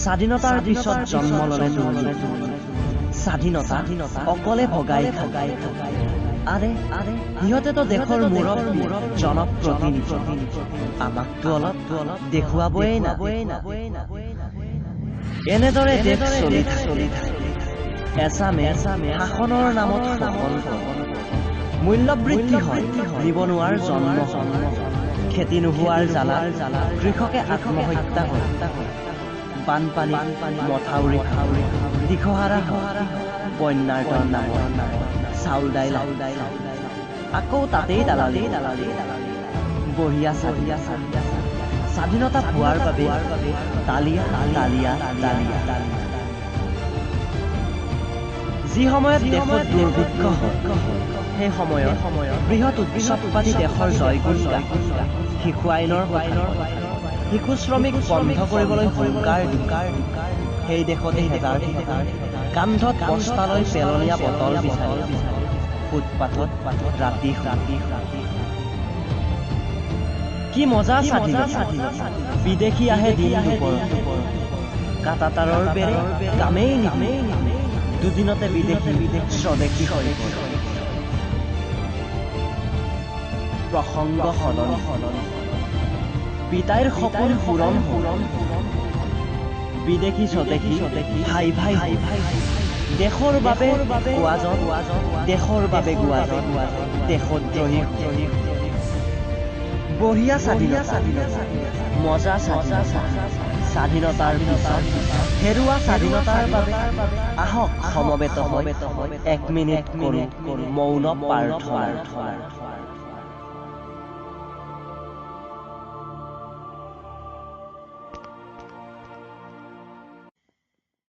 স্বাধীনতাৰ পিছত জন্ম ল'লে দুৰ্নীতি। স্বাধীনতা অকলে ভগাই খায়। আৰে আৰে, সিহঁতেতো দেশৰ মুৰব্বী, জনপ্ৰতিনিধি, আমাকতো অলপ দেখুৱাবই না। এনেদৰে দেশ চলি চলি থাকে। এচামে শাসনৰ নামত শোষণ কৰে। মূল্যবৃদ্ধি হয়, নিবনুৱাৰ জন্ম হয়, খেতি নোহোৱাৰ জ্বালা কৃষকে আত্মহত্যা কৰে, বানপানী মথাউৰি দিশহাৰা হয়, বন্যাৰ্তৰ নামত চাউল দাইল আকৌ তাতেই দালালি। বঢ়িয়া স্বাধীনতা। স্বাধীনতা পোৱাৰ বাবে তালিয়া তালিয়া তালিয়া। যি সময়ত দেশত দুৰ্ভিক্ষ হয়, সেই সময়ত বৃহৎ উৎসৱ পাতি দেশৰ জয়গুণ গায়, শিশু আইনৰ কথা, শিশু শ্ৰমিক বন্ধ কৰিবলৈ হুংকাৰ দিয়ে, সেই দেশতে হেজাৰ কান্ধত বস্তালৈ পেলনীয়া বটল বিচাৰি ফুটপাথত ৰাতি ৰাতি। কি মজা স্বাধীনতা! বিদেশী আহে দিন দুপৰত, কাটাতাৰৰ বেৰে কামেই নিদিয়ে, দুদিনতে বিদেশী স্বদেশী হৈ পৰে। প্ৰসংগ সলনি। পিতাইৰ সপোন পূৰণ হ'ল। বিদেশী স্বদেশী ভাই ভাই। দেশৰ বাবে গোৱাজন, দেশৰ বাবে গোৱাজন দেশদ্ৰোহী। বঢ়িয়া স্বাধীনতা, মজা স্বাধীনতা। স্বাধীনতাৰ পিছত হেৰুৱা স্বাধীনতাৰ বাবে আহক সমবেত হৈ এক মিনিট কৰোঁ মৌন প্ৰাৰ্থনা।